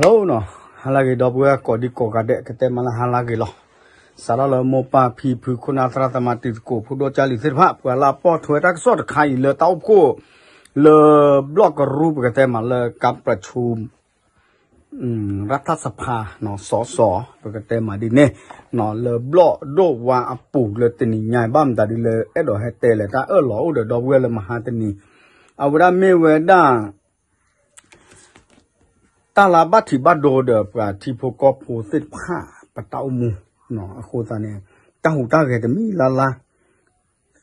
Hello နီၤ, ဟါလၢအဂ့ၤ ဒီပုၢ်ဝဲၢ်ကိးဒံကိးဂၤဒဲး, ကတဲမးလၢဟါလၢအဂ့ၤလီၤ. စးထီၣ်လၢမိၢ်ပၢ်ဖံဖု ခိၣ်နၢ်သရၣ်သမါ တံၤသကိး ဖိဒိၣ်ကၢ်လံၤသ့ၣ်တဖၣ်, ပှၤလၢအပိာ်ထွဲတၢ်ကစီၣ်တခါအံၤလၢတၢ်အိၣ်ဖှိၣ် လၢဘျီၣ်ကရူၢ် ပကတဲမးလၢ ကါပြဆူ ရၢထၢၣ်စဖါ စီစီ ပကတဲမးဒ်န့ၣ်, လၢဘျီၣ်ဒိၣ်ဝါအပူၤလၢတနံၤညါအံၤ ဘၣ်မတၤဒ်လၢအဲၣ်ဒိးဟဲတဲလဲၣ် တၢ်အၢၣ်လီၤအိၣ်ဒီးဒီပုၢ်ဝဲၢ်လၢမဟါတနံၤ, အဝဲဒၣ်မ့ၢ်ဝဲဒၣ် တၢ်လၢဘၣ်ထံးဘၣ်ဒိဒီးပှၤထံဖိကီၢ်ဖိသ့ၣ်တဖၣ် ပတၢ်အိၣ်မူ, အဃိသတးန့ၣ် တၢ်ဟူးတၢ်ဂဲၤတမံၤလၢ်လၢ်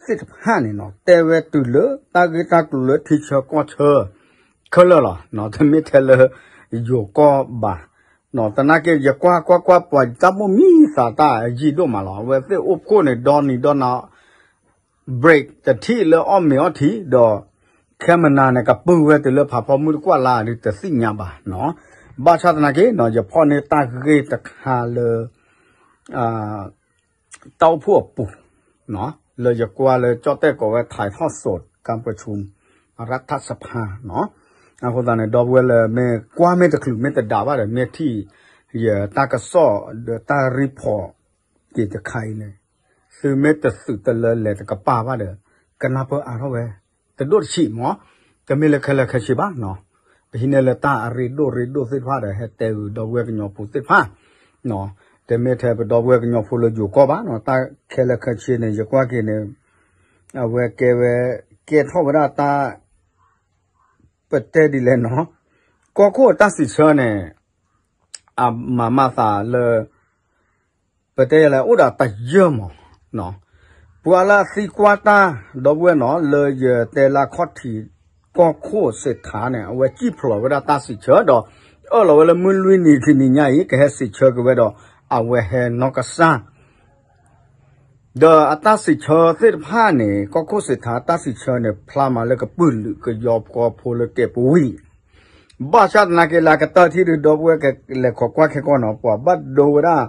သ့ၣ်တဖၣ်န့ၣ်နီၤ တဲဝဲတုၤလၢတၢ်ဂ့ၢ်တၢ်ကျိၤလၢထံဆၢကီၢ်ဆၢ ခဲလၢာ်လီၤ, တမ့ၢ်ထဲလၢယိၤကီၢ်ဘၣ်, သနာ်က့ ယကွၢ်ကွၢ်ကွၢ် ပှၤတၢ်မိၣ်မံသးတၢ်ယံာ်ဒိၣ်မးလီၤ, အဝဲသ့ၣ်အိၣ်ဖှိၣ်န့ၣ် ဒီနံၤဒီနၤ break တထံၣ်လၢအီၣ်မ့ၤအီထံဒီး ခဲမနၤန့ၣ် ကပုၢ်ဝဲတုၤလၢဖးဖီမုၢ်တကွၢ်လၢ်ဒုးတသ့ၣ်ညါဘၣ်နီၤ, ဘၣ်ဆၣ်သနာ်က့နီၤ ယဖီၣ်န့ၢ်တၢ်ဂ့ၢ်တခါလၢ တၢ်အိၣ်ဖှိၣ်အပူၤ, လၢယကွၢ်လၢကၠီၣ်တဲၣ်ကိးဝဲ ထံးထီၣ်စိး ကၢ်ပၢၢ်ဆူ ရၢထၢၣ်စဖါနီၤ, အဃိသတးန့ၣ် ဒီပုၢ်ဝဲၢ်လၢမ့ၢ်ကွၢ်မ့ၢ်တချုးမ့ၢ်တဒးဘၣ်ဒီး မ့ၢ်ထံၣ်ယတၢ်ကစီၣ်ဒီးတၢ် report က့ၤတခါအံၤန့ၣ် သုမ့ၢ်တသုးတလၢလဲၤတကပၤဘၣ်ဒီး ကနၢ်ပၢၢ်အါထီၣ်ဝဲ တဒိၣ်တဆံးမး, တမ့ၢ်လၢခဲလၢာ်ခဲဆ့ဘၣ်နီၤ, ပဟံးန့ၢ်လၢတၢ်အရ့ဒိၣ်ရ့ဒိၣ်သ့ၣ်တဖၣ်ဒီး ဟဲတဲဂုာ်ဒီပုၢ်ဝဲၢ်ကညီဖိသ့ၣ်တဖၣ်, တမ့ၢ်ထဲပဒီပုၢ်ဝဲၢ်ကညီဖိလၢယိၤကီၢ်ဘၣ်နီၤ, တၢ်ခဲလၢာ်ခဲဆ့န့ၣ် ယကွၢ်က့ၤန့ၣ် အဝဲကဲဝဲ ကဲထီၣ်ဝဲဒၣ်တၢ် ပတဲဒ်လဲၣ်နီၤ, ကီၢ်ခိၣ်အတၢ်စံးဆၢန့ၣ် အမၤမၤသးလၢ ပတဲယလဲၣ် အိၣ်ဒီးတယၢၢ်မး, ပှၤလၢအသံကွၢ်တၢ် ဒီပုၢ်ဝဲၢ်နီၤ လၢယတဲလၢအခီၣ်ထံး ကီၢ်ခိၣ်စ့းထါန့ၣ် အဝဲစံၣ်ဖျိးဝဲဒၣ်တၢ်စံးဆၢဒီး အၢၣ်လီၤဝဲလၢမုၢ်လွံၢ်နံၤတနံၤညါအံၤ ကဟဲစံးဆၢက့ၤဝဲဒီး အဝဲဟဲနီၢ်ကစၢ် ဒီးအတၢ်စံးဆၢသ့ၣ်တဖၣ်န့ၣ် ကီၢ်ခိၣ်စ့းထါတၢ်စံးဆၢန့ၣ် ဖျါမးလၢကပုာ်လုးကယီကီၢ်ဖိလၢကဲပူၤဝံၤ ဘၣ်ဆၣ်သနာ်က့လၢအကတၢၢ်ထံၣ်ဒုး ဒီပုၢ်ဝဲၢ်ကလဲၤခိးကွၢ်ခဲကီၢ်နီၤ ပှၤဘၣ်ဒိဝဲဒၣ်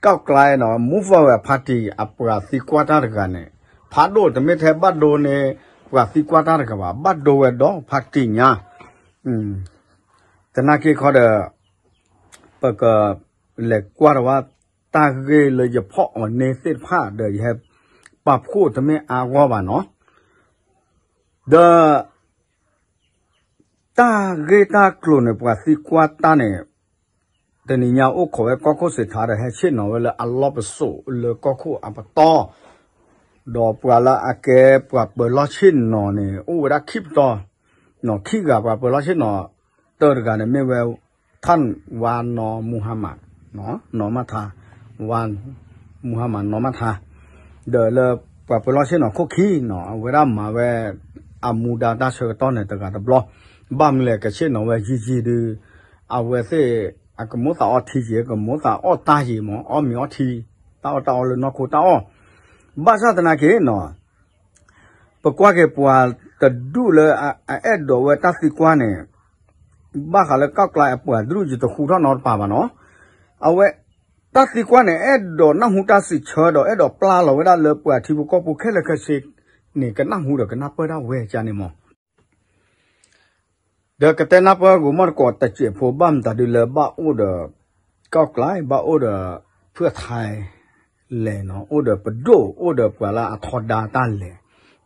ကၣ်ကျါနီၤ Move Forward Party အပှၤသံကွၢ်တၢ်တဂၤန့ၣ် ဖးဒိၣ်တမ့ၢ်ထဲဘၣ်ဒိန့ၣ် ပှၤသံကွၢ်တၢ်တဂၤဘၣ် ဘၣ်ဒိဝဲဒီး party ညါ သနာ်က့ခီဒီး ပကလဲၤကွၢ်တဝဲ တၢ်ဂ့ၢ်လၢယဖီၣ်အီၤန့ၣ်သ့ၣ်တဖၣ်ဒီး ယဟဲပာ်ဖှိၣ်တမ့ၢ်အါဂီၢ်ဘၣ်နီၤ ဒီး တၢ်ဂ့ၢ်တၢ်ကျိၤန့ၣ် ပှၤသံကွၢ်တၢ်န့ၣ် တနံၤညါအိၣ်ခိးဝဲကီၢ်ခိၣ်စ့းထါဒီး ဟဲဆ့ၣ်နီၤဝဲလၢအလီၢ်ပစိာ်လၢကီၢ်ခိၣ်အပတီၢ် ဒီးပှၤလၢအကဲပှၤပၢၤလီၢ်ဆ့ၣ်နီၤန့ၣ် အိၣ်ဝဲဒၣ်ခံပတီၢ် ခံဂၤပှၤပၢၤလီၢ်ဆ့ၣ်နီၤ တၢတဂၤန့ၣ်မ့ၢ်ဝဲ ထၣ်ဝါနီၢ်မူဟါမး နီၢ်မးထါ ဝါ မူဟါမးနီၢ်မးထါ ဒီးလၢပှၤပၢၤလီၢ်ဆ့ၣ်နီၤခိၣ်ခံနီၤ အဝဲဒၣ်မၤဝဲ အမူဒါတၢ်ဆၢကတီၢ်န့ၣ်တဂၤတဘျီ ဘၣ်မနုၤလဲၣ်ကဆ့ၣ်နီၤဝဲယံာ်ယံာ်ဒုး အဝဲသ့ၣ် အကမိၣ်သးအီထံယံာ် ကမိၣ်သးအီၣ်တၢ်ယံာ်မး အီၣ်မ့ၤအီထံ တၢ်အီၣ်တၢ်အီလၢနီၢ်ခိတၢ်အီၣ် ဘၣ်ဆၣ်သနာ်က့နီၤ ပကွၢ်က့ၤပှၤတဒူၣ်လၢအအဲၣ်ဒိးဝဲတၢ်သံကွၢ်န့ၣ် ဘၣ်ဃးလၢကၣ်ကျါအပှၤတဒူၣ်ယတဃူထီၣ်နီတပၤဘၣ်နီၤ အဝဲ တၢ်သံကွၢ်န့ၣ် အဲၣ်ဒိးနၢ်ဟူတၢ်စံးဆၢဒီး အဲၣ်ဒိးပျၢ်လီၤဝဲဒၣ်လၢပှၤထံဖိကီၢ်ဖိခဲလၢာ်ခဲဆ့န့ၣ် ကနၢ်ဟူဒီးကနၢ်ပၢၢ်ဒၣ်ဝဲကန့ၣ်မး ဒီးကတဲနၢ်ပၢၢ်ဂီၤမီၢ်တကိးတစဲးဖိ ဘၣ်မတၤဒုးလၢဘၣ်အိၣ်ဒီး ကၣ်ကျါ ဘၣ်အိၣ်ဒီး ဖုၣ်ထါ လဲၣ်နီၤ အိၣ်ဒီးပဒိၣ် အိၣ်ဒီးပှၤလၢအထီဒါတၢ်လဲၣ်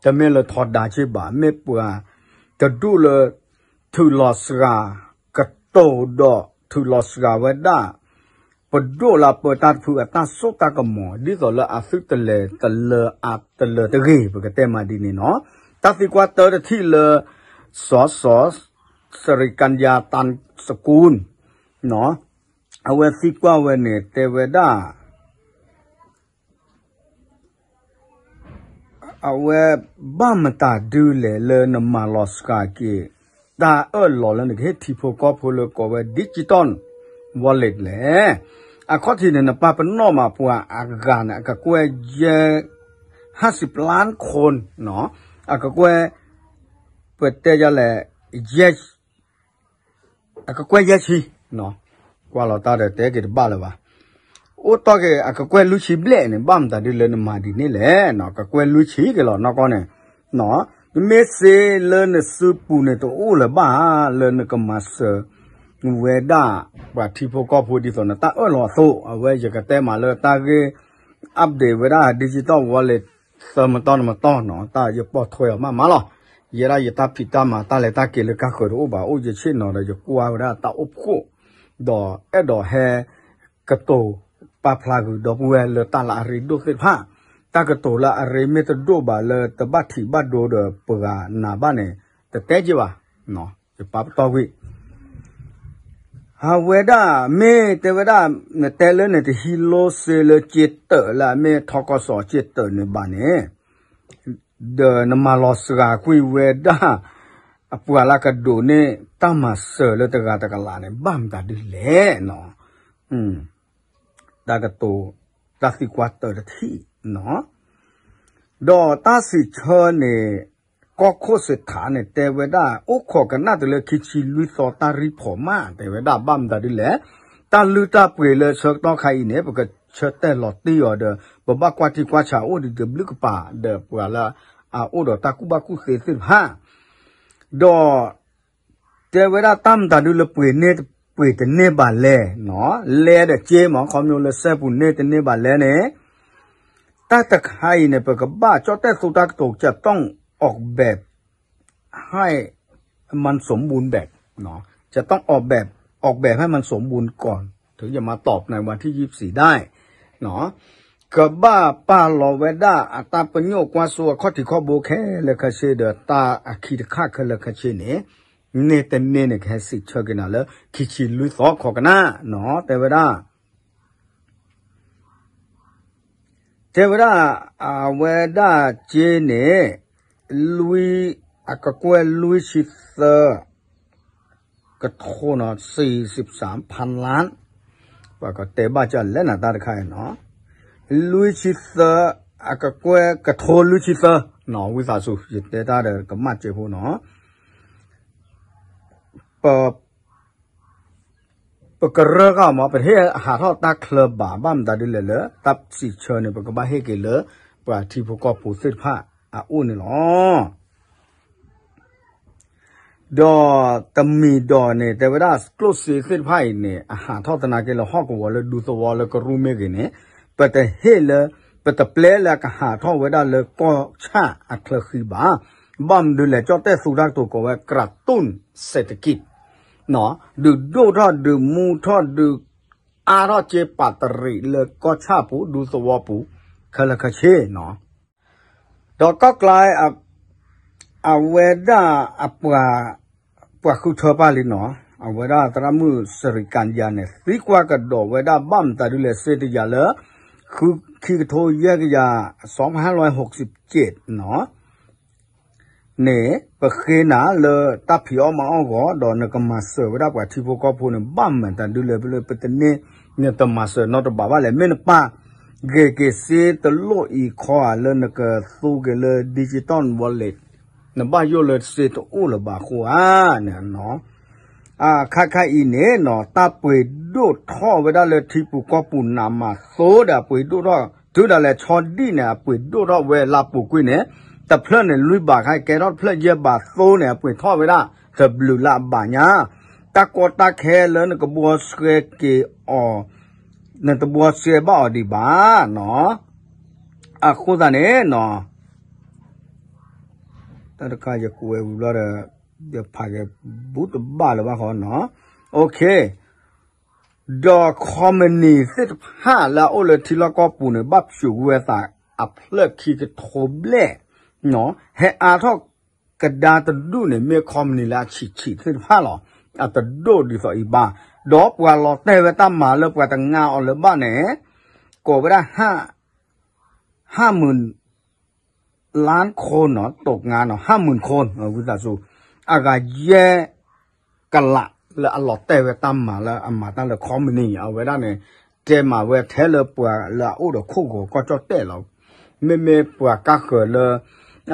တမ့ၢ်လၢထီဒါက့ဘၣ် မ့ၢ်ပှၤတဒူၣ်လၢ ထုးလီၤစှၤ ကတိၤဒီးထုးလီၤစှၤဝဲဒၣ် ပဒိၣ်လၢပၢတၢ်တဖုအတၢ်စိတၢ်ကမီၤ ဒ်သိးလၢအသုတလဲၤတလၢအတလၢတဂ့ၤ ပကတဲမးဒ်န့ၣ်နီၤ တၢ်သံကွၢ်တၢတထံၣ်လၢ စီၤစီၤ စရံကညါတၢ်စကူၣ် အဝဲသံကွၢ်ဝဲန့ၣ် တဲဝဲဒၣ် အဝဲ ဘၣ်မတၤဒုးလဲၣ်လၢနမၤလီၤစှၤက့ၤ တၢ်အၢၣ်လီၤလၢနကဟ့ၣ်ထံဖိကီၢ်ဖိလၢကိးဝဲ digital wallet လဲၣ်. အခီၣ်ထံးန့ၣ် နပာ်ပနီၣ်မးပှၤအဂၤန့ၣ် အကကွဲၢ်ယဲၢ် ဟါစံးပျၢၣ်ခိၣ် အကကွဲၢ် ပတဲယလဲၣ် ယဲၢ် အကကွဲၢ်ယဲၢ်ဆံ ကွၢ်လီၤတၢ်ဒီးတဲက့ၤတဘၣ်လၢၤဘၣ်. အိၣ်တီၢ်က့ၤအကကွဲၢ်လွံၢ်ဆံဘျဲၣ်န့ၣ် ဘၣ်မတၤဒ်လၢနမၤဒ်န့ၣ်လဲၣ်. ကကွဲၢ်လွံၢ်ဆံက့ၤလီၤနီၢ်ကီၢ်န့ၣ် မ့ၢ်စ့လၢနစုပူၤန့ၣ်တအိၣ်လၢၤဘၣ် လၢနကမၤစၢၤ ဝဲဒၣ် ပှၤထံဖိကီၢ်ဖိဒ်သိးနတၢ်အၢၣ်လီၤအသိး အဝဲယကတဲမးလၢတၢ်ဂ့ၢ် update ဝဲဒၣ် digital wallet သၢမတီၢ်နမတီၢ်နီၤ တၢ်ယပိာ်ထွဲအီၤမးမးလီၤ. ယဲဒၣ်ယတၢ်ဖံးတၢ်မၤတၢ်လဲၤတၢ်က့ၤလၢကါဃၢၤတအိၣ်ဘၣ် အိၣ်ယဆ့ၣ်နီၤဒီးယကွၢ်ဝဲဒၣ်တၢ်အိၣ်ဖှိၣ် ဒီးအဲၣ်ဒိးဟဲ ကတိၤပာ်ဖျါဂုၤဒီပုၢ်ဝဲၢ်လၢတၢ်လၢအရ့ဒိၣ်သ့ၣ်တဖၣ်, တၢ်ကတိၤလၢအရ့မ့ၢ်တဒိၣ်ဘၣ်လၢတဘၣ်ထံးဘၣ်ဒိဒီးပှၤနၤဘၣ်န့ၣ် တတဲက့ၤဘၣ်, ယပာ်ပတီၢ်ကွံာ်. အဝဲဒၣ်မ့ၢ်တဲဝဲဒၣ် နတဲလၢန့ၣ်တဟံးလိစ့လၢက့တၢးလၢအမ့ၢ်ထီကီၢ်စီၤက့တၢးန့ၣ်ဘၣ်န့ၣ် ဒီးနမၤလီၤစှၤကွံာ်ဝဲဒၣ် အပှၤလၢကဒိးန့ၢ်တၢ်မၤစၢၤလၢတဂၤတကလးန့ၣ် ဘၣ်မတၤဒ်လဲၣ်နီၤ. တၢ်ကတိၤ တၢ်သံကွၢ်တၢတထံၣ်နီၤ. ဒီးတၢ်စံးဆၢန့ၣ် ကီၢ်ခိၣ်စ့းထးန့ၣ် တဲဝဲဒၣ် အိၣ်ခိးကနၣ်တုၤလၢခံဆံလွံၢ်သီတၢ်ရံၢ်ဖီးမး တဲဝဲဒၣ် ဘၣ်မတၤဒ်လဲၣ်. တၢ်လုၢ်တၢ်ပှ့ၤလၢဆၢကတီၢ်ခါအံၤန့ၣ် ပကဆၢတဲာ်လီၤတံၢ်အီၤဒီး ပဘၣ်ကွၢ်ထံကွၢ်ဆးအိၣ်ဒံးတဘျုးကပၤ ဒီးပှၤလၢအအိၣ်ဒီးတၢ်ကူၣ်ဘၣ်ကူၣ်သ့သ့ၣ်တဖၣ် ဒီး တဲဝဲဒၣ်တၢ်မတၤဒုလၢပှ့ၤန့ၢ်ပှ့ၤတန့ၢ်ဘၣ်လဲၣ်နီၤ, လဲဒီးက့မး ခီဖျိလၢစဲပူၤန့ၢ်တန့ၢ်ဘၣ်လဲၣ်န့ၣ်, တၢ်တခါအံၤန့ၣ် ပကဘၣ်ကၠီၣ်တဲၣ်သူတၢ်ကတိၤ จะต้องออกแบบให้มันสมบูรณ์แบบ จะต้องออกแบบ ออกแบบให้มันสมบูรณ์ก่อน ถึงจะมาตอบในวันที่ยี่สิบสี่ได้ ကဘၣ်ပာ်လီၤဝဲဒၣ်အတၢ်ပညိၣ်ကွၢ်စိ အခီၣ်ထံးခီၣ်ဘိခဲလၢာ်ခဲဆ့ဒီး တၢ်အခံတခါခဲလၢာ်ခဲဆ့န့ၣ် န့ၢ်တန့ၢ်န့ၣ် ကဟဲစံးဆၢက့ၤနၤလၢ ခံဆံလွံၢ်သီ ခိးကနၣ်နီၤ, တဲဝဲဒၣ် တဲဝဲဒၣ် အဝဲဒၣ်က့န့ၣ် လွံၢ် အကကွဲၢ်လွံၢ်ဆံသၢ ကထိနီၤ စံးစံးပစၢဖၢလၢ် ပှၤကတဲဘၣ်ကလဲၣ်နၤတၢ်တခါအံၤနီၤ, လွံၢ်ဆံသၢ အကကွဲၢ်ကထိလွံၢ်ဆံသၢနီၤ, ဝံသးစူၤ ယတဲတၢ်ဒီးကမၣ်စဲးဖိနီၤ, ပ ပကရၢဃာ်မး ပတဟ့ၣ်ဟးထီၣ်တၢ်ချၢဘၣ် ဘၣ်မတၤဒ်လဲၣ်လၢ တၢ်စံးဆၢန့ၣ် ပကဘၣ်ဟ့ၣ်က့ၤလၢ ပှၤထံဖိကီၢ်ဖိသ့ၣ်တဖၣ်အအိၣ်န့ၣ်လီၤ. ဒီးတမံၤဒီးန့ၣ် တဲဝဲဒၣ်ကျိၣ်စ့သ့ၣ်တဖၣ်အံၤန့ၣ် အဟးထီၣ်သနာ်က့လၢဟီၣ်ကဝီၤလၢဒူသဝီလၢကရူၢ်မ့ၢ်ဂ့ၤန့ၣ် ပတဟ့ၣ်လၢ ပတပျဲလၢအကဟးထီၣ်ဝဲဒၣ်လၢကီၢ်ဆၣ်အချၢဃံဘၣ်. ဘၣ်မနုၤလဲၣ် ကၠီၣ်တဲၣ်သူတၢ်ကတိၤကိးဝဲ กระตุ้นเศรษฐกิจ ဒုးဒိၣ်ထီၣ် ဒုးမူထီၣ် ဒုးအါထီၣ်က့ပာ်တရံးလၢကီၢ်ဆၣ်ပူၤ ဒူသဝီပူၤ ခဲလၢာ်ခဲဆ့နီၤ. ဒီးကီၢ်ကျါ အဝဲဒၣ်အပှၤ ပှၤဃုထၢပာ်လံနီၤ, အဝဲဒၣ်သရၣ်မုၣ်စရံကၤယၤန့ၣ် သံကွၢ်ကဒီးဝဲဒၣ်ဘၣ်မတၤဒ်လဲၣ် စ့တယၤလၢ ဃုခံကထိယဲၢ်ကယၤ စီၤဖးလွဲ ဟိးစံးက့နီၤ န့ၣ် ပဃ့နၤလၢတၢ်ဖံးအီၣ်မၤအီၣ်ဂီၢ် ဒီးနကမၤစၢၤဝဲဒၣ်ပှၤထံဖိကီၢ်ဖိန့ၣ် ဘၣ်မတၤဒ်လဲၣ် ပတန့ၢ် နတမၤစၢၤနီတဘးဘၣ်လဲၣ် မ့ၢ်နပာ်ဂ့ၤက့ၤစ့တလိၣ်အံၤခီဧါ လၢနကသူက့ၤလၢ digital wallet နဘၣ်ယိၣ်လၢစ့တအိၣ်လၢၤဘၣ်အဃိဧါန့ၣ်နီၤ. အခါခါအံၤန့ၣ်နီၤ တၢ်ပှ့ၤဒိၣ်ထီၣ်ဝဲဒၣ်လၢထံပူၤကီၢ်ပူၤနးမးသိဒီး အပှ့ၤဒိၣ်ထီၣ် တုၤဒၣ်လဲာ်ဆီဒံၣ်န့ၣ် အပှ့ၤဒိၣ်ထီၣ်ဝဲလါပူၤကွံာ်န့ၣ် တဖျၢၣ်န့ၣ်လွံၢ်ဘးခါ ကဲထီၣ်တဖျၢၣ်ယဲၢ်ဘးသိန့ၣ် အပှ့ၤထီၣ်ဝဲဒၣ် တဘျုးလၢအဘးညါ တၢ်ကီတၢ်ခဲလၢနကဘှီဆှဲက့ၤအီၤ နတဘှီဆှဲဘၣ်အီၤဒံးဘၣ်နီၤ. အဃိသတးန့ၣ်နီၤ တၢ်တခါယကွဲးဝံၤဘျီဒီး ယဖးက့ၤဘူးတဘၣ်လၢၤဘၣ်ဃီနီၤ. ဒီး company သ့ၣ်တဖၣ်လၢအအိၣ်လၢထံလီၢ်ကီၢ်ပူၤန့ၣ် ဘၣ်ဖျိးဝဲသးအဖျၢၣ်ခံကထိဘျဲၣ်နီၤ ဟဲအါထီၣ်ကဒါတဒူၣ်န့ၣ် မ့ၢ် company လၢအဆံးဆံးသ့ၣ်တဖၣ်လီၤ. အတဒိၣ်ဒ်သိးအံၤဘၣ်. ဒီးပှၤလီၤတဲာ်ဝဲတၢ်မၤလၢပှၤတငါအီၤလၢၤဘၣ်န့ၣ် ကိးဝဲဒၣ် ห้าหมื่นล้านคนနီၤ ตกงานနီၤ ห้าหมื่นคน ဝံသးစူၤ အဂၤယဲၢ်ကလး လၢအလီၤတဲာ်ဝဲတၢ်မၤလၢအမၤတၢ်လၢ company အဝဲဒၣ်န့ၣ် တဲမၤဝဲထဲလၢပှၤလၢအအိၣ်ဒီးခိၣ်ဂီၤကီၢ်ကၠီၣ်တဲၣ်လီၤ. မ့မ့ၢ်ပှၤကါဃၢၤလၢ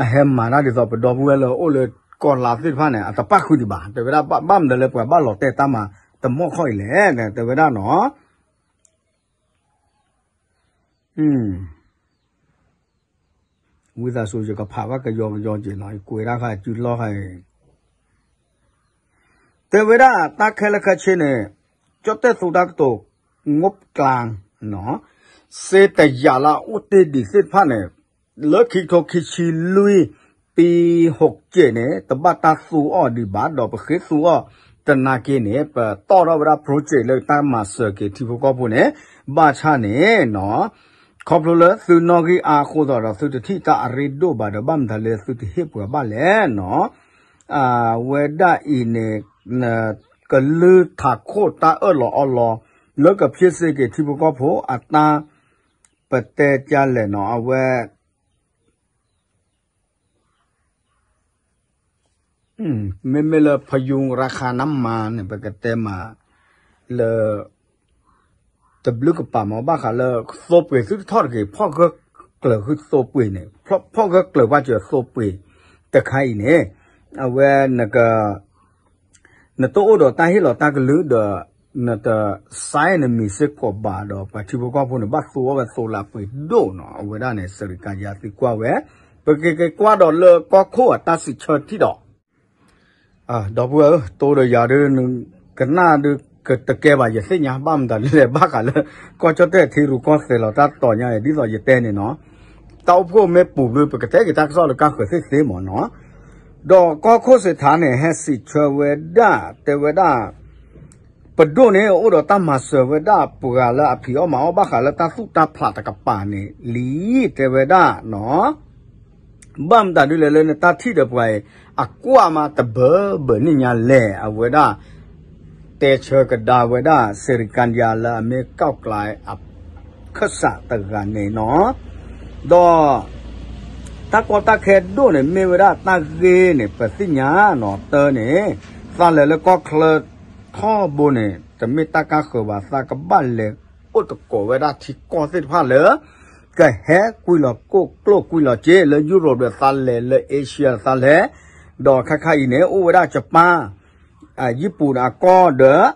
အဟဲမၤတၢ်ဒ်သိးပဒီပုၢ်ဝဲၢ်လၢအိၣ်လၢကီၢ်လါသ့ၣ်တဖၣ်န့ၣ် အတပၣ်ဃုာ်ဒံးဘၣ်. တဲဝဲဒၣ်ဘၣ်မနုၤလၢပှၤဘၣ်လီၤတဲာ်တၢ်မၤတမီၢ်ခီၣ်အံၤလဲၣ် တဲဝဲဒၣ်နီၤ. ဝံသးစူၤ ယကဖးဘၣ်ကယီကယီက့ၤနီၤ ယကွဲးဒၣ်ဃာ်စုလီၢ်ဃာ်အံၤ company တဲဝဲဒၣ်တၢ်ခဲလၢာ်ခဲဆ့န့ၣ် ကၠီၣ်တဲၣ်သူတၢ်ကတိၤ ငိုပ်ကျန်း စ့တယာ်လၢအအိၣ်တ့ၢ်ဒံးသ့ၣ်တဖၣ်န့ၣ် လၢခံကထိခံဆံလွံၢ် ပံဟိးကဲးန့ၣ် တဘၣ်တၢ်သူအီၤဒံးဘၣ် ဒီးပဃ့သူအီၤတနာ်က့န့ၣ် ပတီၣ်ထီၣ်ဝဲဒၣ် project လၢတၢ်မၤစၢၤက့ၤထံဖိကီၢ်ဖိန့ၣ် ဘၣ်ဆၣ်န့ၣ်နီၤ ခီဖျိလၢသုနီၣ်ဂံၢ်အါအဃိသတးဒီး သုတထံၣ်တၢ်အရ့ဒိၣ်ဘၣ်ဒီး ဘၣ်မတၤလၢသုတဟ့ၣ်ပှၤဘၣ်လဲၣ်နီၤ အဝဲဒၣ်အံၤန့ၣ် ကလုၢ်ထးခိၣ်တၢ်အၢၣ်လီၤအီလီၤ လၢကဖျ့စ့က့ၤထံဖိကီၢ်ဖိအတၢ် ပတဲကလဲၣ်နီၤ အဝဲ မ့မ့ၢ်လၢဖယုၢ်ရခါနမၤန့ၣ် ပကတဲမးလၢ တဘျုးကပၤမး ဘၣ်ဃးလၢသိပှ့ၤသုတထီၣ်တဂ့ၤ ဖီၣ်ဂၢၢ်ကျၢၤသုသိပှ့ၤန့ၣ် ဖီၣ်ဂၢၢ်ကျၢၤပှၤစၢၤသိပှ့ၤတခါအံၤန့ၣ် အဝဲနက နတအိၣ်ဒီးတၢ်ဟ့ၣ်လီၤတၢ်ကလုၢ်ဒီး နတ sign နမံၤစ့ၢ်ကီးဘၣ်ဒီး ပှၤထံဖိကီၢ်ဖိန့ၣ် ဘၣ်သူအီၤဝဲသိလၢအပှ့ၤဒိၣ်နီၤ အဝဲဒၣ်န့ၣ် စရံကါယၤသံကွၢ်ဝဲ ပကက့ၤကွၢ်ဒီးလၢကီၢ်ခိၣ်အတၢ်စံးဆၢထံၣ်ဒီး ဒီပုၢ်ဝဲၢ်ဧၢ တိဒီးယၤဒုး ကနၣ်ဒုး ကတကဲဘၣ်ယသ့ၣ်ညါ ဘၣ်မတၤဒ်လဲၣ် ဘၣ်ဃးလၢ ကီၢ်ကၠီၣ်တဲၣ်ထံရူၢ်ကီၢ်သဲးလီၤတၢ်တီၤညါအံၤ ဒ်သိးယတဲန့ၣ်နီၤ တၢ်အိၣ်ဖှိၣ်မ့ၢ်ပူၤဘျုး ပကတဲက့ၤတၢ်ကစီၣ်လၢကါဃၢၤသ့ၣ်သ့မ့ၢ်နီၤ ဒီးကီၢ်ခိၣ်စ့းထါန့ၣ် ဟဲစံးဆၢဝဲဒၣ် တဲဝဲဒၣ် ပဒိၣ်န့ၣ် အိၣ်ဒီးတၢ်မၤစၢၤဝဲဒၣ်ပှၤလၢအဖံးအီၣ်မၤအီၣ်ဘၣ်ဃးလၢတၢ်သူၣ်တၢ်ဖျးတကပၤန့ၣ်လံ တဲဝဲဒၣ်နီၤ ဘၣ်မတၤဒ်လဲၣ်လၢနတၢ်ထံၣ်ဒီးပှၤအံၤ အကွၢ်မးတဘၢဘၢန့ၣ်ညါလဲၣ် အဝဲဒၣ် တဲဆၢကဒါဝဲဒၣ် စရံကါယၤလၢအမ့ၢ် ကီၢ်ကျါအခၢၣ်စးတဂၤန့ၣ်နီၤ ဒီး တၢ်ကီတၢ်ခဲဒိၣ်န့ၣ် မ့ၢ်ဝဲဒၣ်တၢ်ဂ့ၢ်န့ၣ် ပသ့ၣ်ညါနီၤ တၢ်န့ၣ် သးလဲၤလၢကီၢ်ချၢထီဘိန့ၣ် တမ့ၢ်တၢ်ကါဃၢၤဘၣ် သးကဘၣ်လဲၤအိၣ်သကိးဝဲဒၣ်ထံကီၢ်သ့ၣ်တဖၣ်လၢ ကဟဲကွံာ်လီၤကိၣ်ကျိၣ်ကွံာ်လီၤစ့ လၢယူရိးဒီးသးလဲၤ လၢအ့ရှံယါသးလဲၤ ဒီးခါခါအံၤန့ၣ် အိၣ်ဝဲဒၣ်ကပၢ် ယံာ်ပူၤအကီၢ်ဒီး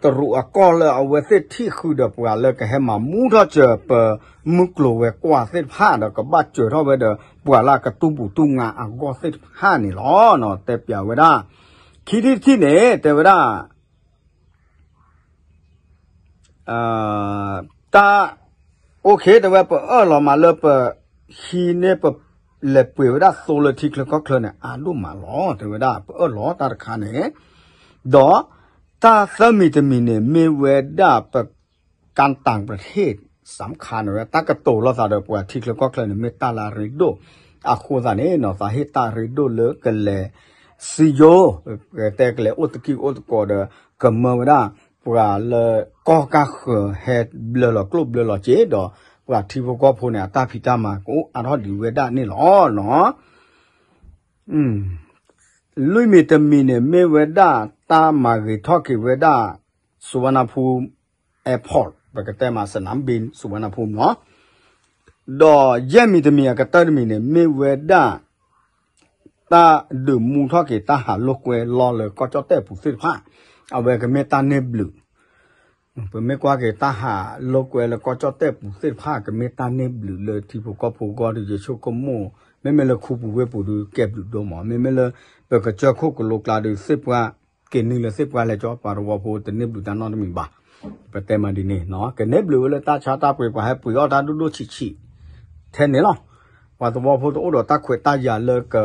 တရူးအကီၢ်လၢအဝဲသ့ၣ်ထံၣ်ဃုာ်ဒီးပှၤလၢကဟဲမၤမူထီၣ်စၢၤပမုၢ်ကျိၤဝဲၤကွာ်သ့ၣ်တဖၣ်ဒီး ကဘၣ်စၢၤထီၣ်ဝဲဒီးပှၤလၢအကတူၢ်ပူၤတူၢ်ငါအဂီၢ်သ့ၣ်တဖၣ်န့ၣ်လီၤ. တဲပျးဝဲဒၣ် ခံထံၣ်တထံၣ်န့ၣ် တဲဝဲဒၣ် တၢ် အိၣ်ခ့ တဲဝဲ ပအၢၣ်လီၤမးလၢပ ဟံးန့ၢ်ပ လဲၤပှ့ၤဝဲဒၣ်သိလၢထံချၢကီၢ်ချၢန့ၣ် အါဒိၣ်မးလီၤ တဲဝဲဒၣ် ပအၢၣ်လီၤတၢ်တခါန့ၣ် ဒီး တၢ်သၢမံၤတမံၤန့ၣ် မ့ၢ်ဝဲဒၣ်ပ ကၣ်တၢ်ပထ့ၣ် စၢမ်ခါန့ၣ်ဝဲ တၢ်ကတိၤလိာ်သးဒီးပှၤထံချၢကီၢ်ချၢန့ၣ် မ့ၢ်တၢ်လၢအရ့ဒိၣ် အဃိသတးန့ၣ်နီၤ သးဟ့ၣ်တၢ်ရ့ဒိၣ်လၢကလဲၤ စံယိ ကတဲကလဲၤအိၣ်သကိးအိၣ်သကိးဒီး ကမၢဝဲဒၣ် ပှၤလၢကီၢ်ကါဃၢၤဟဲဘျၢလီၤကျိၣ်ဘျၢလီၤစ့ဒီး ပှၤထံဖိကီၢ်ဖိန့ၣ် အတၢ်ဖံးတၢ်မၤကအိၣ်အါထီၣ်ဒံးဝဲဒၣ်န့ၣ်လီၤ. လွံၢ်မံၤတမံၤန့ၣ် မ့ၢ်ဝဲဒၣ် တၢ်မၤဂ့ၤထီၣ်က့ၤဝဲဒၣ် Suvarnabhumi Airport ပကတဲမး စနမ်ဘ့ၣ် Suvarnabhumi နီၤ ဒီးယဲၢ်မံၤတမံၤအကတၢၢ်တမံၤန့ၣ် မ့ၢ်ဝဲဒၣ် တၢ်ဒုးမူထီၣ်က့ၤ တၢ်ဟးလိာ်ကွဲလီၢ်လၢကီၢ်ကၠီၣ်တဲၣ်ပူၤသ့ၣ်တဖၣ် အဝဲကမ့ၢ်တၢ်န့ၢ်ဘျုး ပမ့ၢ်ကွၢ်က့ၤတၢ်ဟးလိာ်ကွဲလၢကီၢ်ကၠီၣ်တဲၣ်ပူၤသ့ၣ်တဖၣ် ကမ့ၢ်တၢ်န့ၢ်ဘျုးလၢထံဖိကီၢ်ဖိအဂီၢ်ဒီး ယဆိကမိၣ် မ့မ့ၢ်လၢခူပူၤဝ့ၢ်ပူၤဒီး ကဲဘျုးဒိၣ်မး မ့မ့ၢ်လၢ ပကစၢၢ်ခိၣ်ကလိကျါဒီး သ့ၣ်ပှၢ် က့ၤနုာ်လၢသ့ၣ်ပှၢ်လဲၤကၠီ ပှၤသဝီဖိတန့ၢ်ဘျုးတၢ်နီတမံၤဘၣ်. ပတဲမးဒ်န့ၣ် ကန့ၢ်ဘျုးဝဲလၢတၢ်ဆါတၢ်ပှ့ၤ ပှၤဟဲပှ့ၤအီၣ်တၢ်ဒိၣ်ဒိၣ်ဆံးဆံး ထဲန့ၣ်လီၤ. ပှၤသဝီဖိတအိၣ်ဒီးတၢ်ခွဲးတၢ်ယာ်လၢက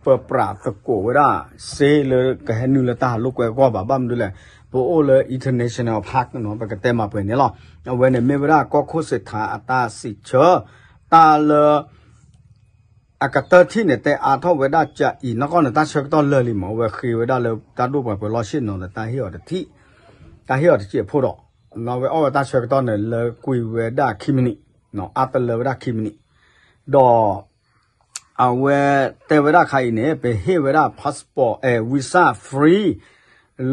ပပျၢ်သကိးဝဲဒၣ် စ့လၢကဟဲနုာ်လၢတၢ်ဟးလိာ်ကွဲအဂီၢ်ဘၣ်. ဘၣ်မနုၤလဲၣ် ပအိၣ်လၢ international park နီၤ ပကတဲမးပှဲၤန့ၣ်လီၤ. အဝဲန့ၣ်မ့ၢ်ဝဲဒၣ်ကီၢ်ခိၣ်စ့းထါအတၢ်စံးဆၢ တၢ်လၢ အကတၢၢ်ထံၣ်န့ၣ် တဲအါထီၣ်ဝဲဒၣ်ကအံၤ နီၢ်ကီၢ်န့ၣ် တၢ်ဆၢကတီၢ်လၢာ်လံမး အဝဲဃ့ဝဲဒၣ်လၢတၢ်ဒိၣ်ပှၤပၢၤလီၢ်ဆ့ၣ်နီၤလၢတၢ်ဟ့ၣ်အီၤတထံၣ် တၢ်ဟ့ၣ်အီၤတစဲးဖိဒီး နီၢ်ဝဲအီၣ်ဝဲတၢ်ဆၢကတီၢ်န့ၣ် လၢကွံာ်ဝဲဒၣ်ခံမံးနံး အါတလၢဝဲဒၣ်ခံမံးနံး ဒီး အဝဲတဲဝဲဒၣ်ခါအံၤန့ၣ် ပဟ့ၣ်ဝဲဒၣ် passport အဲ visa free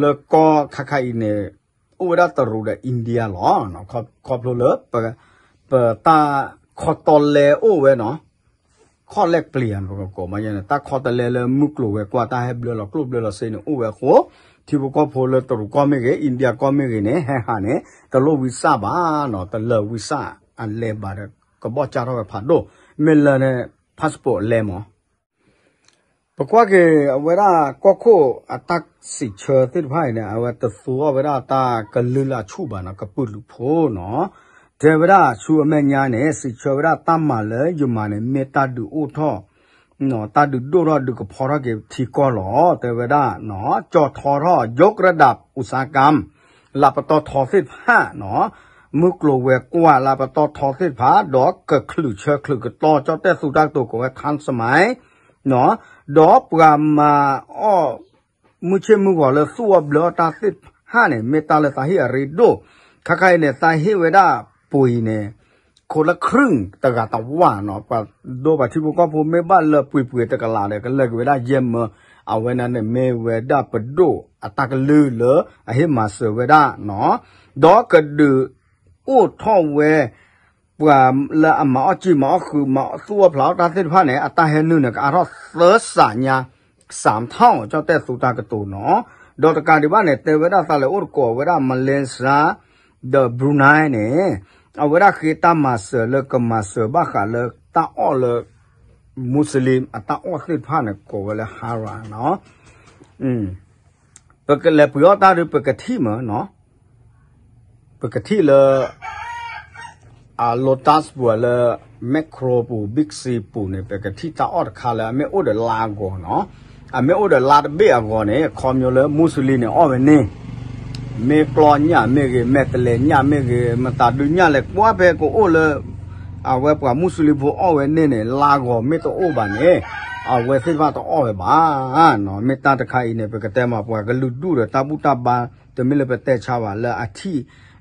လၢကီၢ်ခါခါအံၤန့ၣ် အိၣ်ဝဲဒၣ်တရူးဒီး India လီၤ. ခီဖျိလၢ ပတၢ်ခီတီလဲအိၣ်ဝဲနီၤ ခီၣ်လဲၢ်ပျံၤ ပကကိးမး တၢ်ခီတလဲလၢမုၢ်ကျိၤဝဲၤကွာ် တၢ်ဟဲဘျၢလီၤကျိၣ်ဘျၢလီၤစ့န့ၣ် အိၣ်ဝဲအဃိ ထံဖိကီၢ်ဖိလၢတရူးကီၢ်မ့ၢ်ဂ့ၤ India ကီၢ်မ့ၢ်ဂ့ၤန့ၣ် ဟဲဟးန့ၣ် တလိၣ် visa ဘၣ်နီၤ တလၢာ် visa အလဲၤဘၣ်ဒီး ကဘီၣ်ကၢ်ထီၣ်ဝဲဖးဒိၣ် မ့ၢ်လၢန့ၣ် passport အလဲမး ပကွၢ်က့ၤအဝဲဒၣ်ကီၢ်ခိၣ်အတၢ်စံးဆၢသ့ၣ်တဖၣ်အံၤန့ၣ် အဝဲတသူအီၤဝဲဒၣ်တၢ်ကလုၢ်လၢအဆူၣ်ဘၣ်နီၤ ကပုာ်လုးဖိနီၤ, တဲဝဲဒၣ်ဆူအမဲာ်ညါန့ၣ် စံးဆၢဝဲဒၣ်တၢ်မၤလၢယမၤန့ၣ် မ့ၢ်တၢ်ဒုးအိၣ်ထီၣ် တၢ်ဒုးဒိၣ်ထီၣ်ဒုးကဖီထီၣ်က့ၤထံကီၢ်လီၤ. တဲဝဲဒၣ်နီၤ ကၠီၣ်ထီထီၣ် ယိကရဒၣ်အူစါကၢမ် လၢပတီၢ်ထီသ့ၣ်တဖၣ်နီၤ, မုၢ်ကျိၤဝဲၤကွာ်လၢပတီၢ်ထီသ့ၣ်တဖၣ် ဒီးကချုးဆၢချုးကတီၢ် ကၠီၣ်တဲၣ်သူတၢ်ကတိၤကိးဝဲ ထၢၣ်စမါ ဒီးပှၤမၤအီၣ် မုၢ်ဆ့ၣ်မုၢ်ဂီၤလၢသူၣ်အီၣ်ဘျၢအီၣ်တၢ်သ့ၣ်တဖၣ်န့ၣ် မ့ၢ်တၢ်လၢသးဟ့ၣ်အရ့ဒိၣ်, ခါခါအံၤန့ၣ် သးဟ့ၣ်ဝဲဒၣ်ပှ့ၤန့ၣ် ခိးလၢခရုၣ်တဂၤတဝၢ်နီၤ, ပှၤဒိပှၤထံဖိကီၢ်ဖိမ့ၢ်ဘၣ်လၢပှ့ၤပှ့ၤတကလးဒီး ကလၢာ်က့ၤဝဲဒၣ်ယဲၢ်မၢ, အဝဲန့ၣ်မ့ၢ်ဝဲဒၣ်ပဒိၣ်အတၢ်ကလုၢ်လၢအဟ့ၣ်မၤစၢၤဝဲဒၣ်နီၤ, ဒီးကဒုးအိၣ်ထီၣ်ဝဲ ပှၤလၢအမၤအီၣ်စံာ်မၤအီၣ်ဃုာ် မၤသူၣ်အီၣ်ဖျးအီၣ်တၢ်သ့ၣ်တဖၣ်န့ၣ် အတၢ်ဟဲနုာ်န့ၣ် ကအါထီၣ်သၢစးညါ စၢထီၣ် ကၠီၣ်တဲၣ်သူတၢ်ကတိၤနီၤ, ဒီးတကးဒံးဘၣ်န့ၣ် တဲဝဲဒၣ်သးလဲၤအိၣ်တကိးဝဲဒၣ် Malaysia ဒီး Brunei န့ၣ် အဝဲဒၣ်ဃ့တၢ်မၤစၢၤလၢကမၤစၢၤဘၣ်ဃးလၢတၢ်အီၣ်လၢ Muslim အတၢ်အီၣ်သ့ၣ်တဖၣ်န့ၣ် ကိးဝဲလၢ Halal နီၤ ပကလဲၤပှ့ၤအီၣ်တၢ်ဒီးပကထံၣ်မးနီၤ, ပကထံၣ်လၢ အ Lotus ပူၤလၢ Makro ပူၤ Big C ပူၤန့ၣ် ပကထံၣ်တၢ်အီၣ်တခါလၢအမ့ၢ်အိၣ်ဒီးလါအဂီၤနီၤ, အမ့ၢ်အိၣ်ဒီးလါတဘ့ၣ်အဂီၤန့ၣ် ခီပညီလၢ Muslim န့ၣ် အီၣ်ဝဲန့ၣ် မ့ၢ်ကျီညၣ်မ့ၢ်ဂ့ၤ မဲာ်တဲးလဲးညၣ်မ့ၢ်ဂ့ၤ မတၤဒုညၣ်လဲၣ် ကွၢ်ဖဲကအိၣ်လၢ အဝဲပှၤမူစလ့ၣ်ဖိအီၣ်ဝဲန့ၣ်န့ၣ် လါဂီၤမ့ၢ်တအိၣ်ဘၣ်န့ၣ် အဝဲသ့ၣ်တဖၣ်တအီၣ်ဝဲဘၣ်. မ့ၢ်တၢ်တခါအံၤန့ၣ် ပကတဲမး ပှၤကလုာ်ဒူၣ်ဒီးတၢ်ဘူၣ်တၢ်ဘါ တမ့ၢ်လၢပတဲဆါဘၣ်လၢအထံၣ်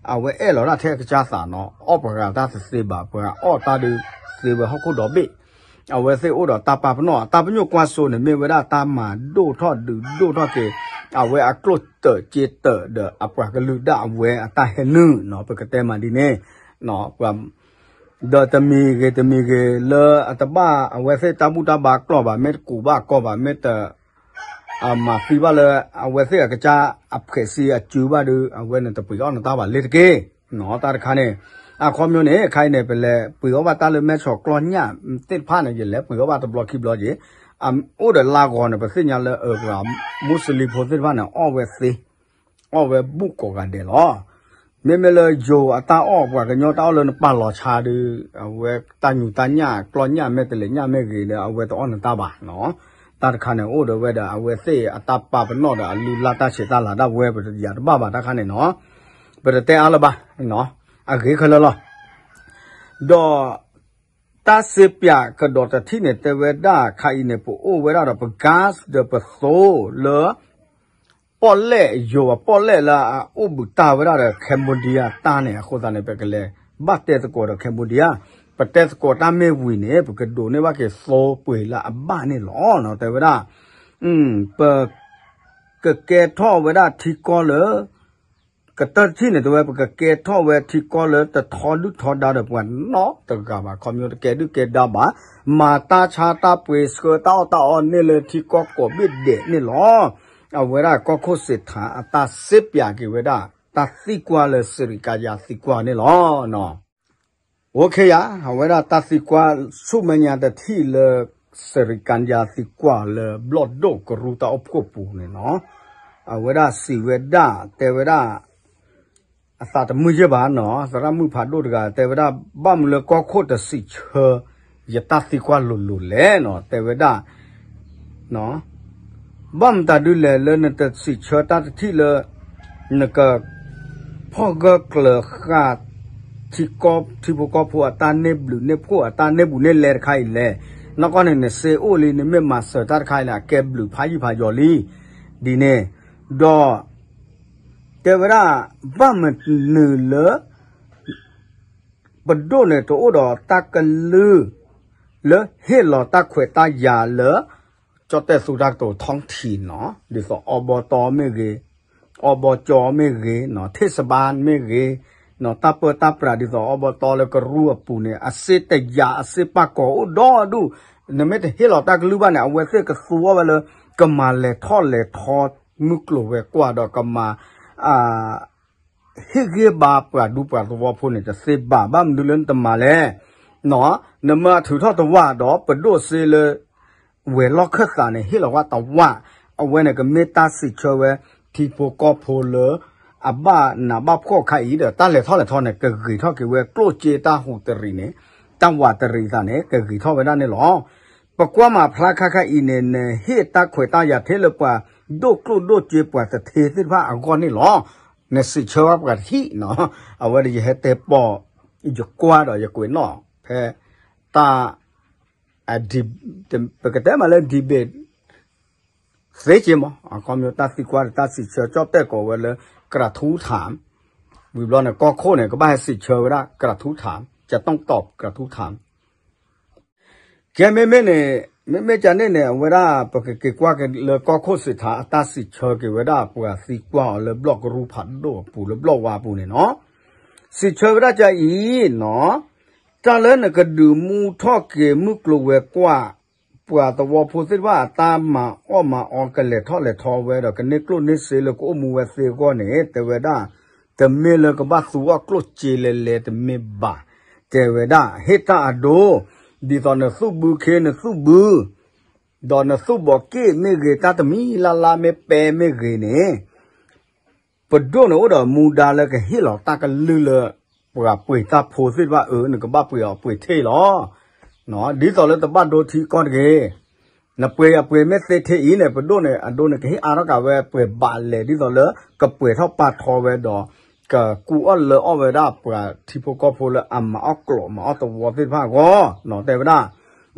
အဝဲအဲၣ်လီၤတၢ်ထဲအကစၢ်သးနီၤ အီၣ်ပှၤဂၤတၢ်တသ့ဘၣ် ပှၤအီၣ်တၢ်ဒုးသ့ဝဲဟီၣ်ခိၣ်ဒီဘ့ၣ် အဝဲသ့ၣ်အိၣ်ဒီးတၢ်ပာ်ပနီၣ် အတၢ်ပညိၣ်ကွၢ်စိန့ၣ် မ့ၢ်ဝဲဒၣ်တၢ်မၤဒိၣ်ထီၣ်ဒုးဒိၣ်ထီၣ်က့ၤ အဝဲအကျိၣ်တၢးစ့တၢးဒီးအပှၤကလုာ်ဒၣ်အဝဲအတၢ်ဟဲနုာ်နီၤ ပကတဲမးဒ်န့ၣ် ဒီးတမံၤဂ့ၤတမံၤဂ့ၤလၢအတဘၣ်အဝဲသ့ၣ်တၢ်ဘူၣ်တၢ်ဘါကျီၢ်ဘၣ် မ့ၢ်တကူးဘၣ်ကီၢ်ဘၣ် မ့ၢ်တ အမၤသံဘၣ်လၢ အဝဲသ့ၣ်အကစၢ်အဖှဲးစ့အစုဘၣ်ဒီး အဝဲန့ၣ်တပှ့ၤအီၣ်နတၢ်ဘၣ်လ့တက့ၢ်. တၢ်တခါန့ၣ် အခီပညီန့ၣ် ခဲအံၤန့ၣ် ပလဲၤပှ့ၤအီၣ်ဘၣ်တၢ်လၢမဲဆီးကျီၢ်ညၣ်သ့ၣ်တဖၣ်န့ၣ် ယလဲၤပှ့ၤအီၣ်ဘၣ်တဘျီခံဘျီက့ၤ အိၣ်ဒီးလါဂီၤန့ၣ် ပသ့ၣ်ညါလၢအပှၤမူစလ့ၣ်ဖိသ့ၣ်တဖၣ်န့ၣ် အီၣ်ဝဲသ့ အီၣ်ဝဲဘူၣ်ကိးဂၤဒဲးလီၤ. မ့မ့ၢ်လၢယိၤအတၢ်အီၣ် ပှၤကညီတၢ်အီၣ်လၢနပာ်လီၤဆါဒီး အဝဲတၢ်ညူးတၢ်ညၣ် ကျီၢ်ညၣ်မဲာ်တဲးလဲးညၣ်မ့ၢ်ဂ့ၤဒီး အဝဲတအီၣ်နတၢ်ဘၣ်နီၤ. တၢ်တခါန့ၣ် အိၣ်ဒီးဝဲဒီး အဝဲသ့ၣ်အတၢ်ပာ်ပနီၣ်ဒီး အလုၢ်လၢ်တၢ်ဆံးတၢ်လၤဒၣ်ဝဲ ပတယာ်တဘၣ်ဘၣ်တၢ်ခါန့ၣ်နီၤ. ပတတဲအါလၢၤဘၣ် အဂ့ၤခဲလၢာ်လီၤ. ဒီး တၢ်စ့ပၠးကဒီးတထံၣ်န့ၣ် တဲဝဲဒၣ်ခါအံၤန့ၣ် ပအိၣ်ဝဲဒၣ်ဒီးပ gas ဒီးပသိလၢ ပီၣ်လဲၣ်ယိၤအပီၣ်လဲၣ်လၢအအိၣ်ဘူးတၢ်ဝဲဒၣ်ဒီး Cambodia တၢ်န့ၣ် အဃိသတးန့ၣ် ပကလဲၤဘၣ်တဲသကိးဒီး Cambodia ပတဲသကိးတၢ်မ့ၢ်ဝံၤန့ၣ် ပကဒိးန့ၢ်ဘၣ်က့ၤသိပှ့ၤလၢအဘၣ်န့ၣ်လီၤ. တဲဝဲဒၣ် ပ ကကဲထီၣ်ဝဲဒၣ်ထံကီၢ်လၢ ကတၢၢ်တထံၣ်န့ၣ် တဲဝဲ ပကကဲထီၣ်ဝဲထံကီၢ်လၢတထီဒုၣ်ထီဒါဒီးပှၤနီတဂၤဘၣ် ခီပညီတကဲဒုၣ်ကဲဒါဘၣ် မၤတၢ်ဆါတၢ်ပှ့ၤဆှၢတၢ်အီၣ်တၢ်အီန့ၢ်လၢထံကီၢ်ကိးဘ့ၣ်ဒဲးန့ၣ်လီၤ. အဝဲဒၣ်ကီၢ်ခိၣ်စ့းထၣ်အတၢ်စ့ပၠးက့ၤဝဲဒၣ် တၢ်သံကွၢ်လၢစရံကါယၤသံကွၢ်န့ၣ်လီၤ. အိၣ်ခ့ယၤ အဝဲဒၣ်တၢ်သံကွၢ်ဆူမဲာ်ညါတထံၣ်လၢ စရံကါယၤသံကွၢ်လၢဘျီၣ်ဒိၣ်ကရူၢ်တၢ်အိၣ်ဖှိၣ်ပူၤန့ၣ်နီၤ အဝဲဒၣ်စံးဝဲဒၣ် တဲဝဲဒၣ် အသးတမုာ်ယဲၢ်ဘၣ်နီၤ သရၣ်မုၣ်ဖးဒိၣ်တဂၤ တဲဝဲဒၣ် ဘၣ်မနုၤလၢကီၢ်ခိၣ်တစံးဆၢ ယတၢ်သံကွၢ်လိၤလိၤလဲၣ်နီၤ တဲဝဲဒၣ် ဘၣ်မတၤဒုလဲၣ်လၢနတစံးဆၢတၢ်တထံၣ်လၢ နက ဖီၣ်ဂၢၢ်ကျၢၤဃာ် ထံဖိကီၢ်ဖိအတၢ်န့ၢ်ဘျုးန့ၢ်ဖှိၣ်အတၢ်န့ၢ်ဘူးန့ၢ်လဲတခါအံၤလဲၣ်. နီၢ်ကီၢ်န့ၣ် နစ့အိၣ်လံ နမ့ၢ်မၤစၢၤတၢ်တခါအံၤန့ၣ် အကဲဘျုးဖးယံာ်ဖးယီၤလံ. ဒ်န့ၣ် ဒီး တဲဝဲဒၣ် ဘၣ်မနုၤလၢ ပဒိၣ်န့ၣ်တအိၣ်ဒီးတၢ်ကလုၢ် လၢဟ့ၣ်လီၤတၢ်ခွဲးတၢ်ယာ်လၢ ကၠီၣ်တဲၣ်သူတၢ်ကတိၤထီၣ်ထံနီၤ ဒ်သိးအီဘီတီမ့ၢ်ဂ့ၤ အီဘီကၠီမ့ၢ်ဂ့ၤ ထ့ၣ်စဘါမ့ၢ်ဂ့ၤ တၢ်ပၢတၢ်ပြးဒ်သိး အီဘီတီလၢကရူၢ်အပူၤန့ၣ် အစ့တယာ်အစ့ပာ်ကီၤအိၣ်ဒီဒူၣ် နမ့ၢ်တဟ့ၣ်လီၤတၢ်ကလုၢ်ဘၣ်န့ၣ် အဝဲသ့ၣ်ကသူအီၤဝဲလၢ ကမၤလဲၤထီၣ်လဲၤထီ မုၢ်ကျိၤဝဲၤကွာ်ဒီးကမၤ ဟ့ၣ်ဂံၢ်ဘါပှၤဒူပှၤသဝီဖိန့ၣ် တသ့ဘၣ် ဘၣ်မနုၤလၢနတမၤလဲၣ်. နမၤထုးထီၣ်တဝၢ်ဒီး ပဒိၣ်စ့လၢ ဝဲၤလီၢ်ခၢၣ်သးန့ၣ် ဟ့ၣ်လီၤဝဲတဝၢ်, အဝဲန့ၣ်ကမ့ၢ်တၢ်စံးဆၢဝဲ ထံဖိကီၢ်ဖိလၢ အဘၣ်နးဘၣ်ဖှီၣ်ခါအံၤဒီး တၢ်လဲၤထီၣ်လဲၤထီန့ၣ် ကဂ့ၤထီၣ်က့ၤဝဲကျိၣ်စ့တၢ်ဟူးတရံးန့ၣ်, တၢ်ဝးတရံးသးန့ၣ် ကဂ့ၤထီၣ်ဝဲဒၣ်န့ၣ်လီၤ. ပကွၢ်မၤဖျါခါခါအံၤန့ၣ် နဟ့ၣ်တၢ်ခွဲးတၢ်ယာ်ထဲလၢပှၤဒိၣ်ကျိၣ်ဒိၣ်စ့ပှၤတထ့သ့ၣ်တဖၣ်အဂီၢ်န့ၣ်လီၤ. နစံးဆၢဝဲပှၤတထံၣ်နီၤ, အဝဲဒၣ်ယဟဲတဲပိာ် ယကွၢ်ဒီးယကွဲးနီၣ်ဖဲ တၢ် ပကတဲမးလၢ debate သ့က့မး, အခီပညီတၢ်သံကွၢ်ဒီးတၢ်စံးဆၢကၠီၣ်တဲၣ်ကိးဝဲလၢ ကရၤထူထၣ်, ဝံၤဘျီန့ၣ် ကီၢ်ခိၣ်န့ၣ် ကဘၣ်ဟဲစံးဆၢဝဲဒၣ် ကရၤထူထၣ်, ကၠီၣ်တဲၣ်ကိး ကရၤထူထၣ် ကဲမ့မ့ၢ်န့ၣ်, မ့မ့ၢ်ကန့ၣ်န့ၣ် အဝဲဒၣ် ပကက့ၤကွၢ်က့ၤလၢကီၢ်ခိၣ်စံးထါ အတၢ်စံးဆၢက့ၤဝဲဒၣ်ပှၤသံကွၢ်အီၤလၢဘျီၣ်ကရူၢ်ဖးဒိၣ်အပူၤ လၢဘျီၣ်ဝါအပူၤန့ၣ်နီၤ, စံးဆၢဝဲဒၣ်ကအံၤနီၤ, တၢ်လၢနကဒုးမူထီၣ်က့ၤမုၢ်ကျိၤဝဲၤကွာ် ပှၤသဝီဖိသ့ၣ်တဖၣ်အတၢ်မၤအီၣ်မၤအီကလဲၤထီၣ်လဲၤထီဝဲဒီး ကန့ၢ်ကျိၣ်န့ၢ်စ့လၢကအိၣ်မူဝဲသ့အဂီၢ်န့ၣ် တဲဝဲဒၣ် တမ့ၢ်လၢကဘၣ်သူအီၣ်ကျိၣ်စ့လဲၤလဲၤတမ့ၢ်ဘၣ်, တဲဝဲဒၣ် ဟ့ၣ်တၢ်အဒိ, ဒ်သိးနသူၣ်ဘုခ့နသူၣ်ဘု ဒီးနသူၣ်ဘီးက့ၣ်မ့ၢ်ဂ့ၤ တၢ်တမံၤလၢ်လၢ်မ့ၢ်ပဲမ့ၢ်ဂ့ၤန့ၣ် ပဒိၣ်န့ၣ်အိၣ်ဒီးမူဒါလၢကဟ့ၣ်လီၤတၢ်ကလုၢ်လၢ ပှၤပှ့ၤတၢ်ဖိသ့ၣ်တဖၣ်အၢ နကဘၣ်ပှ့ၤအီၤပှ့ၤထ့ၣ်လီၤ. ဒ်သိးလၢတဘၣ်ဒိထံကီၢ်တဂ့ၤ, နပှ့ၤအပှ့ၤမ့ၢ်သ့ထ့ၣ်အံၤန့ၣ် ပဒိၣ်န့ၣ် အဒိန့ၣ်ကဟ့ၣ်အါထီၣ်က့ၤဝဲပှဲၤဘးလဲၣ် ဒ်သိးလၢကပှဲၤထီၣ်ပာ်ထီဝဲဒီး ကကူအီၣ်လၢအီၣ်ဝဲဒၣ်ပှၤထံဖိကီၢ်ဖိလၢအမၤအီၣ်ကျိးမၤအီၣ်သဝီသ့ၣ်တဖၣ်အဂီၢ် တဲဝဲဒၣ်,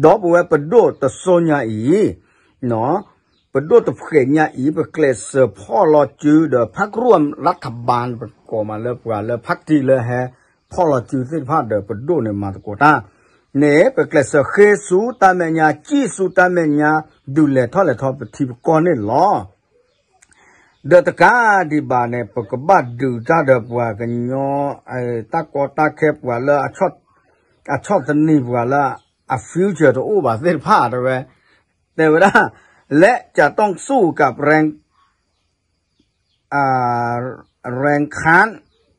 ဒီးပဝဲပဒိၣ်တစိၤညါအံၤ ပဒိၣ်တဖှဲးညါအံၤ ပကျဲးစၢးဖီၣ်လီၤစုဒီး ဖးကရူၢ်လါထဘၢၣ် ပကိးမးလၢပှၤလၢဖးတံၢ်လၢဟဲဖီၣ်လီၤစုသ့ၣ်တဖၣ်ဒီး ပဒိၣ်န့ၣ်မၤသကိးတၢ်န့ၣ် ပကျဲးစၢးဃ့ဆူတၢ်မဲာ်ညါ ကံၣ်ဆူတၢ်မဲာ်ညါ ဒုးလဲၤထီၣ်လဲၤထီပထံပကီၢ်န့ၣ်လီၤ. ဒီးတကးဒံးဘၣ်န့ၣ် ပကဘၣ်ဒုးတၢ်ဒီးပှၤကညီ တၢ်ကီတၢ်ခဲပှၤလၢ အဆီၣ်သနံးပှၤလၢအ future တအိၣ်ဘၣ်သ့ၣ်တဖၣ်တဲဝဲ, တဲဝဲဒၣ် และจะต้องสู้กับแรง แรงค้าน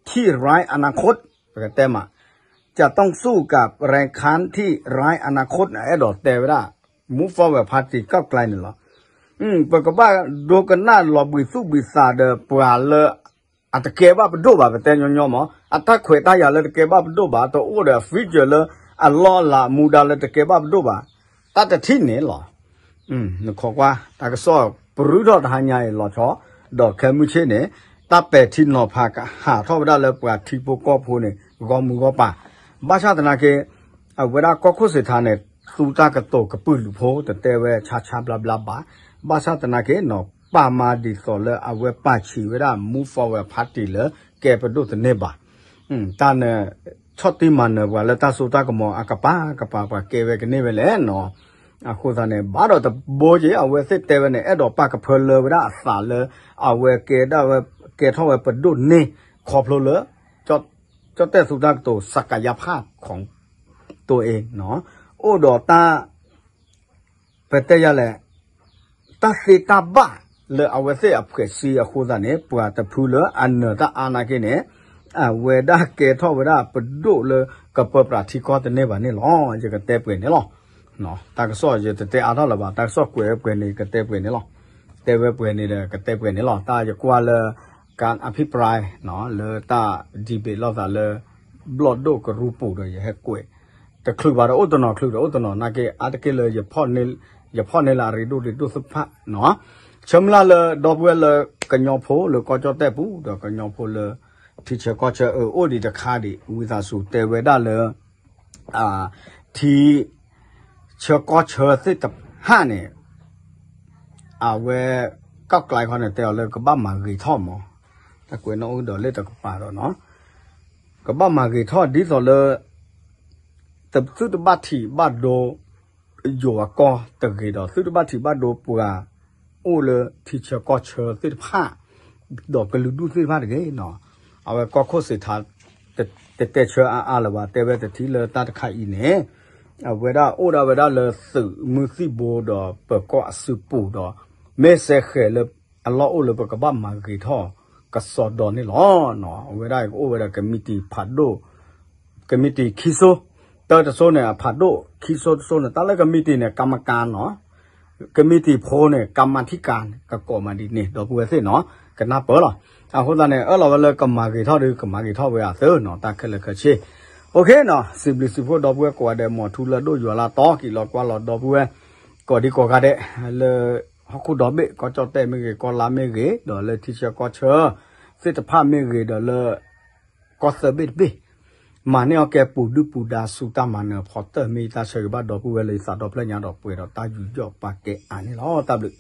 ที่ไร้อนาคต ပကတဲမး จะต้องสู้กับแรงค้านที่ไร้อนาคต အဲၣ်ဒိးတဲဝဲဒၣ် move forward party ကီၢ်ကျါန့ၣ်လီၤ. ပကဘၣ်ဒိကနၣ်လီၤဘှံးသူၣ်ဘှံးသးဒီးပှၤလၢ အတကဲဘၣ်ပဒိၣ်ဘၣ် ပတဲညီညီမး အတၢ်ခွဲးတၢ်ယာ်လၢတကဲဘၣ်ပဒိၣ်ဘၣ် တအိၣ်ဒီး future လၢအလီၢ်အလၤမူဒါလၢတကဲဘၣ်ပဒိၣ်ဘၣ် တၢ်တထံၣ်န့ၣ်လီၤ. နခိးကွၢ် တၢ်ကစီၣ်ပရူးထီၣ်တဟါညါအံၤလီၤဆီ ဒီးခဲမုၢ်ဆ့ၣ်န့ၣ် တၢ်ပဲာ်ထံနီၤဖးကဟးထီၣ်ဝဲဒၣ်လၢပှၤထံဖိကီၢ်ဖိန့ၣ် ဂီၢ်မုၢ်ဂီၢ်ပၤ ဘၣ်ဆၣ်သနာ်က့ အဝဲဒၣ်ကီၢ်ခိၣ်စံးထါန့ၣ် သူတၢ်ကတိၤကပုာ်လုးဖိ တတဲဝဲဆါဆါဘျါဘျါဘၣ်. ဘၣ်ဆၣ်သနာ်က့ ပာ်မၤဒ်သိးလၢအဝဲပာ်ဆံးဝဲဒၣ် move forward party လၢကဲပဒိၣ်တန့ၢ်ဘၣ်. တၢ်န့ၣ် ဆီၣ်တံၢ်မၤနၢၤပှၤလၢတၢ်စိတၢ်ကမီၤအကပၤကပၤ ပှၤကဲဝဲကန့ၢ်ဝဲလဲၣ်နီၤ. အဃိသတးန့ၣ် ဘၣ်ဒီးတဘိက့ အဝဲသ့ၣ်တဲဝဲန့ၣ် အဲၣ်ဒိးပာ်ကဖၢလၢဝဲဒၣ်အသးလၢ အဝဲကဲဒၣ်ဝဲ ကဲထီၣ်ဝဲပဒိၣ်န့ၢ် ခီဖျိလၢ ကၠီၣ်တဲၣ်သူတၢ်ကတိၤ ศักยภาพของตัวเอง အိၣ်ဒီးတၢ် ပတဲယၤလဲၣ် တၢ်သ့တၢ်ဘၣ်လၢအဝဲသ့ၣ်အဖှဲးစ့အဃိသတးန့ၣ် ပှၤတဖုလၢအနၢၤတၢ်အါနာ်က့န့ၣ် အဝဲဒၣ်ကဲထီၣ်ဝဲဒၣ်ပဒိၣ်လၢကပၢပြးထံကီၢ်တန့ၢ်ဘၣ်န့ၣ်လီၤ. ယကတဲပှဲၤန့ၣ်လီၤ. တၢ်ကစီၣ်ယတတဲအါထီၣ်လၢၤဘၣ် တၢ်ကစီၣ်ကွဲးဝဲပှဲၤန့ၣ် ကတဲပှဲၤန့ၣ်လီၤ. တဲဝဲပှဲၤန့ၣ်ဒီးကတဲပှဲၤန့ၣ်လီၤ. တၢ်ယကွၢ်လၢ การอภิปราย လၢတၢ် debate လိာ်သးလၢ ဘျီၣ်ဒိၣ်ကရူၢ်ပူၤဒီးယဟဲကွဲး တချုးဘၣ်ဒီးအိၣ်တနီၤချုးဒီးအိၣ်တနီၤနာ်က့ အါတက့ၢ်လၢ ယဖီၣ်န့ၢ်လၢအရ့ဒိၣ်ရ့ဒိၣ်သ့ၣ်တဖၣ် ဆၢမုၢ်လၢ်လၢဒီပုၢ်ဝဲၢ်လၢကညီဖိလၢကီၢ်ကၠီၣ်တဲၣ်ပူၤ ဒီးကညီဖိလၢ ထံဆၢကီၢ်ဆၢအအိၣ်ဒံးတခါဒံး ဝံသးစူၤတဲဝဲဒၣ်လၢ ထံဆၢကီၢ်ဆၢသ့ၣ်တဖၣ်န့ၣ် အဝဲ ကီၢ်ကျါခီန့ၣ် တဲအီၤလၢကဘၣ်မၤဂ့ၤထီၣ်မး, တၢ်ကွဲးနီၣ်အူဒီးလၢတကပၤဒီးနီၤ, ကဘၣ်မၤဂ့ၤထီၣ်ဒ်သိးလၢ သုတဘၣ်ထံးဘၣ်ဒိ ယိၤအကီၢ်တဂ့ၤဒီး သုတဘၣ်ထံးဘၣ်ဒိပှၤ အိၣ်လၢထံဆၢကီၢ်ဆၢသ့ၣ်တဖၣ် ဒီးကလုာ်ဒူၣ်သ့ၣ်တဖၣ်တဂ့ၤနီၤ, အဝဲကီၢ်ခိၣ်စံးထါ တတဲဆၢအါအါလၢၤဘၣ် တဲဝဲတထံၣ်လၢတၢ်တခါအံၤန့ၣ် အဝဲဒၣ်အိၣ်ဒၣ်ဝဲဒၣ်လၢသုးမုၢ်သံၣ်ဘိဒီးပၢၤကီၢ်အစုပူၤဒီး မ့ၢ်စဲဃဲၤလၢအလီၢ်အိၣ်လၢပကဘၣ်မၤဂ့ၤထီၣ်ကစီဒီန့ၣ်လီၤ. အဝဲဒၣ်ကအိၣ်ဝဲဒၣ်ကမံးတံာ်ဖးဒိၣ်, ကမံးတံာ်ခံစိ, တၢတစိန့ၣ်အဖးဒိၣ်, ခံစိတစိန့ၣ် တၢ်လၢကမံးတံာ်န့ၣ် ကမကၤနီၤ ကမံးတံာ်ဖိန့ၣ် ကမၤထံကၤန့ၣ် ကကိးမးဒ်န့ၣ် ဒီပုၢ်ဝဲၢ်သ့ၣ်နီၤ ကနၢ်ပၢၢ်လီၤ. အဃိသတးန့ၣ် အၢၣ်လီၤဝဲလၢကမၤဂ့ၤထီၣ်ဒီး ကမၤဂ့ၤထီၣ်ဝဲအသးနီၤ တၢ်ခဲလၢာ်ခဲဆ့ OK နီၤ စံးဘျုးစံးဖှိၣ်ဒီပုၢ်ဝဲၢ်ကိးဂၤဒဲး မ်ထူလၢဒိၣ်ယွၤလၢတီ ကံၣ်လီၤကွၢ်လီၤဒီပုၢ်ဝဲၢ် ကိးဒံကိးဂၤဒဲး လၢ ဟီၣ်ခိၣ်ဒီဘ့ၣ် ကီၢ်ကၠီၣ်တဲၣ်မ့ၢ်ဂ့ၤ ကီၢ်လါမ့ၢ်ဂ့ၤ ဒီးလၢထံဆၢကီၢ်ဆၢ သ့ၣ်တဖၣ်မ့ၢ်ဂ့ၤ ဒီးလၢ ကီၢ်သၢဘ့ၣ်တဘ့ၣ် မၤန့ၢ်အီၣ်ကဲပူၤဒုၣ်ပူၤဒါဆူတၢ်မၤနၢၤဖီတၢၢ် မ့ၢ်ယတၢ်ဆၢဂ့ၤဘၣ်ဒီပုၢ်ဝဲၢ်လၢယသးဒီဖျၢၣ်ညါဒီး ပှဲၤဒီးတၢ်ယူးယီၣ်ပာ်ကဲအါန့ၣ်လီၤ. တၢ်ဘျုး